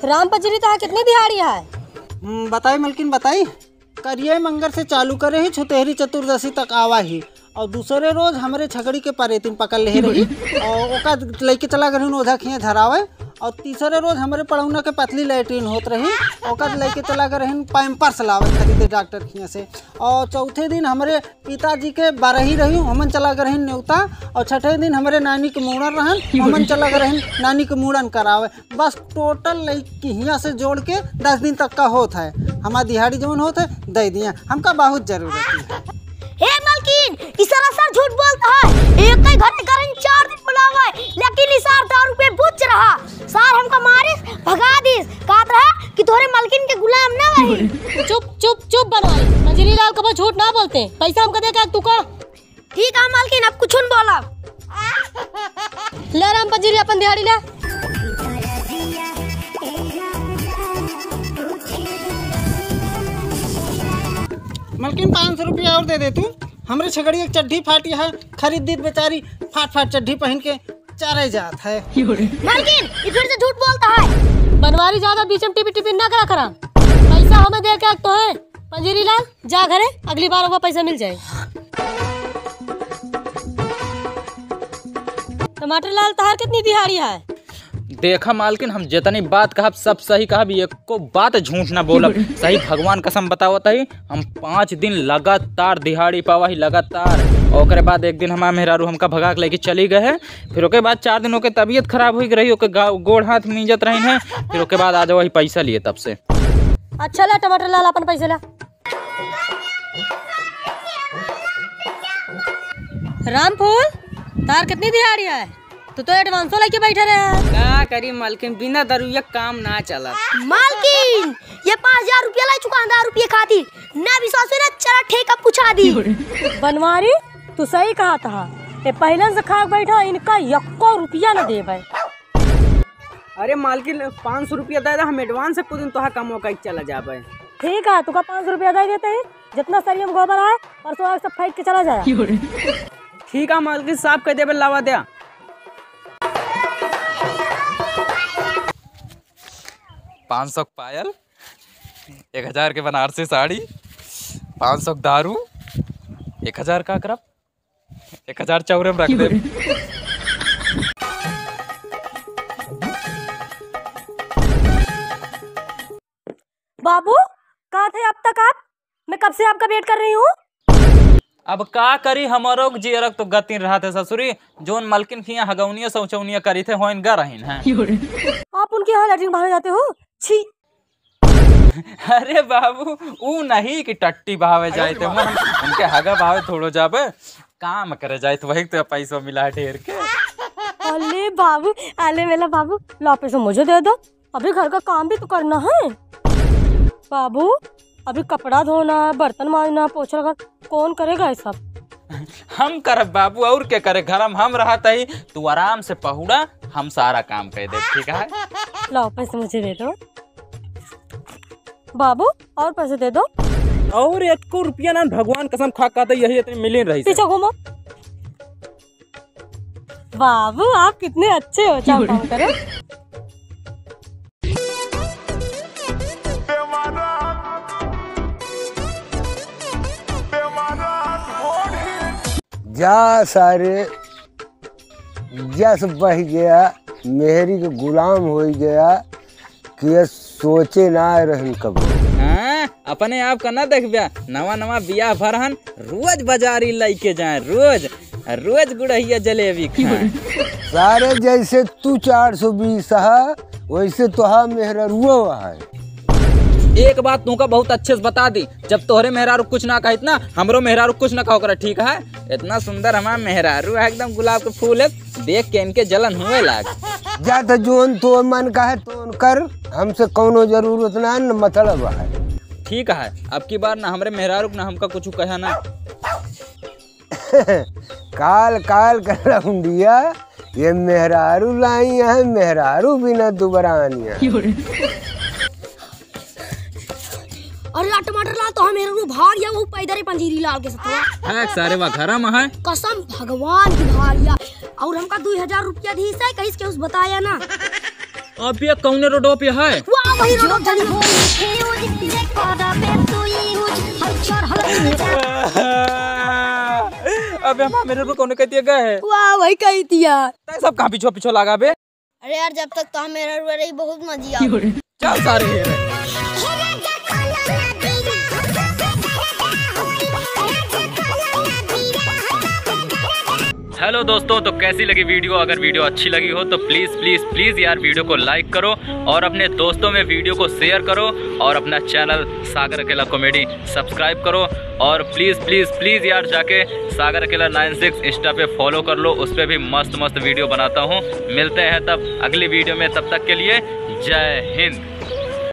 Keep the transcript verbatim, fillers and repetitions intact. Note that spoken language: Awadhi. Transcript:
राम पजरी, तोहार कितनी दिहाड़ी है? हम्म, बताई मलकिन, बताई। करिए मंगर से चालू करे ही, छुतेहरी चतुर्दशी तक आवा ही। और दूसरे रोज हमरे छगड़ी के परेतिन पकड़ ले रही और ओका लइके चला गए ओझा खिया धरावे। और तीसरे रोज हमरे पड़ौना के पतली लैट्रिन होत रही, ओका लइके चला गए पैम्पर्स लावे खरीदे डॉक्टर खिया से। और चौथे दिन हमरे पिताजी के बरही रही, हमन चला गए नेवता। और छठे दिन हमरे नानी के मूड़न रहन, हमन चला गए नानी के मूड़न करावे। बस टोटल लइके हियाँ से जोड़ के दस दिन तक का होत है। हमार दिहाड़ी जौन होत है, दे दिया, हमका बहुत जरूरत है। हे मलकिन, ई सारा सर झूठ बोलत है। एक ही घरे करन चार दिन बुलावा है, लेकिन ई सार दारू पे बुझ रहा। सार हमका मारिस, भगा दिस, कहत रहा कि तोहरे मलकिन के गुलाम ना रही। चुप, चुप, चुप बनवारी। पजरी लाल कबो झूठ ना बोलते। पैसा हमका दे के तू का? ठीक है मालकिन, अब कुछ न बोला। ले राम पजीरी अपन दिहाड़ी ले। मालकिन, पाँच सौ रुपया और दे दे तू। हमरे छगड़ी एक चड्ढी फाटी है, खरीद दीत बेचारी फाट फाट चड्ढी पहन के चरे जात है। मालकिन, ये फिर से झूठ बोलता है। बनवारी ज्यादा बीच में टिपी टिपी ना करा करा। पैसा हमें दे के तो है। पंजीरी लाल, जा घरे, अगली बार ओका पैसा मिल जाए। टमाटर लाल, तहार कितनी दिहाड़ी है? देखा मालकिन, हम जितनी बात कहब, सब सही कहब, एको बात झूठ ना बोलब। सही भगवान कसम बतावत ही, हम पाँच दिन लगातार दिहाड़ी पावा ही, लगातार। ओकरे बाद एक दिन हमार मेहरारू हमका भगा के लेके चली गए है। फिर ओके बाद चार दिन ओके तबीयत खराब हुई रही, ओके गा-, गोड़ हाथ मीजत रही है। फिर ओके बाद आज वही पैसा लिए तब से। अच्छा ला टमाटर लाल, अपन पैसा ला। रामफूल, तार कितनी दिहाड़ी है? तू तो एडवांसो लेके बैठे रहे है। का करी मालकिन, बिना दरुइया काम ना चला। मालकिन, ये पाँच हजार रुपया लाई चुका, दस रुपये खातिर। ना विश्वास हुई ना, चला ठेका पूछा दी। बनवारी, तू सही कहा था। ये पहले से खा के बैठा, इनका यक्को रुपया न देबे। अरे मालकिन, पाँच सौ रुपया दे दे, हम एडवांस से कुछ दिन तोहार कमवा कइके चला जाबे। ठीक है, तुका पाँच सौ रुपया दे देते हैं, जितना सरिया में गोबर है, परसों आके सब फेंक के चला जाए। ठीक है मालकिन, साफ कर देबे, लावा दे। पाँच सौ के पायल, एक हजार के बनारसी साड़ी, पाँच सौ के दारू, एक हजार का करब, एक हजार चौरे में रख दे। बाबू, कहाँ थे अब तक आप? मैं कब से आपका वेट कर रही हूँ। अब का करी, हमरो के जियरक तो गतिन रहत है ससुरी, जोन मलकिन खिया हगौनिया शौचौनिया करी थे, होइन ग रहीन है। आप उनके यहाँ लेटरिन बहाने जाते हो? छी। अरे बाबू, ऊ नहीं कि टट्टी बहावे जाए थे, हम उनके हगा बहावे थोड़ो जाबे, काम करे जाए तो वही तो पैसा मिला है ढेर के। अले बाबू, अले मेला बाबू, लो पैसा मुझे दे दो, अभी घर का काम भी तो करना है। बाबू, अभी कपड़ा धोना है, बर्तन मांजना है, पोछा लगा, कौन करेगा ये सब? हम करब बाबू, और के करे? घर में हम रहत ही, तू आराम से पहुड़ा, हम सारा काम कर दे, ठीक है? लो पैसे मुझे दे दो बाबू, और पैसे दे दो। और एको रुपया ना, भगवान कसम खा कहते यही इतनी मिलिन रही से। पीछे घूमो। बाबू, आप कितने अच्छे हो, जाओ काम करो। जा सारे, जस बह गया, मेहरी के गुलाम हो गया। कि ये सोचे ना रहन कबो। हाँ, अपने आप का ना देखब्या, नवा नवा बियाह भरहन, रोज बाजारी लइके जाए, रोज, रोज गुड़हिया जलेबी खाए। सारे जैसे तू चार सौ बीस हा, वैसे तोहा मेहररुओ है। एक बात तुमका बहुत अच्छे से बता दी, जब तोहरे मेहरारू कुछ ना कहित ना, हमरो मेहरारू कुछ ना कहो करे, ठीक है? इतना सुंदर हमार मेहरारू है, एकदम गुलाब के फूल है, देख के इनके जलन हुए लाग। जा तो जोन तो मन का है तोन कर, हमसे कौनो जरूरत ना, न मतलब है। ठीक है, अब की बार ना हमरे मेहरारू ना हमका कुछ कहा ना। काल काल कर रहुंडिया, ये मेहरारू लाई है, मेहरारू बिना दुबरान है। अरे यार टमाटर लाल, तो हम मेहरारू भाग गया, वो पैदल ही पंजीरी लाल के साथ। है सारे वा घरा में है। कसम भगवान की भाग गया। और हमका दो हजार रुपया दी से, कहीं से उस बताया ना। अब ये कौने रोडवा पे है? वाह, वही रोड धनी हो। अबे हम मेरे को कौन कहती है गए है? वाह, वही कहती है। तै सब कहाँ पीछो पीछो लागा बे? अरे यार, जब तक तो हम मेरा रुआ रही, बहुत मजा आवे। चल सारे। हेलो दोस्तों, तो कैसी लगी वीडियो? अगर वीडियो अच्छी लगी हो तो प्लीज प्लीज प्लीज यार वीडियो को लाइक करो और अपने दोस्तों में वीडियो को शेयर करो और अपना चैनल सागर अकेला कॉमेडी सब्सक्राइब करो। और प्लीज प्लीज प्लीज यार जाके सागर अकेला नाइन सिक्स इंस्टा पे फॉलो कर लो, उस पे भी मस्त मस्त वीडियो बनाता हूँ। मिलते हैं तब अगली वीडियो में, तब तक के लिए जय हिंद।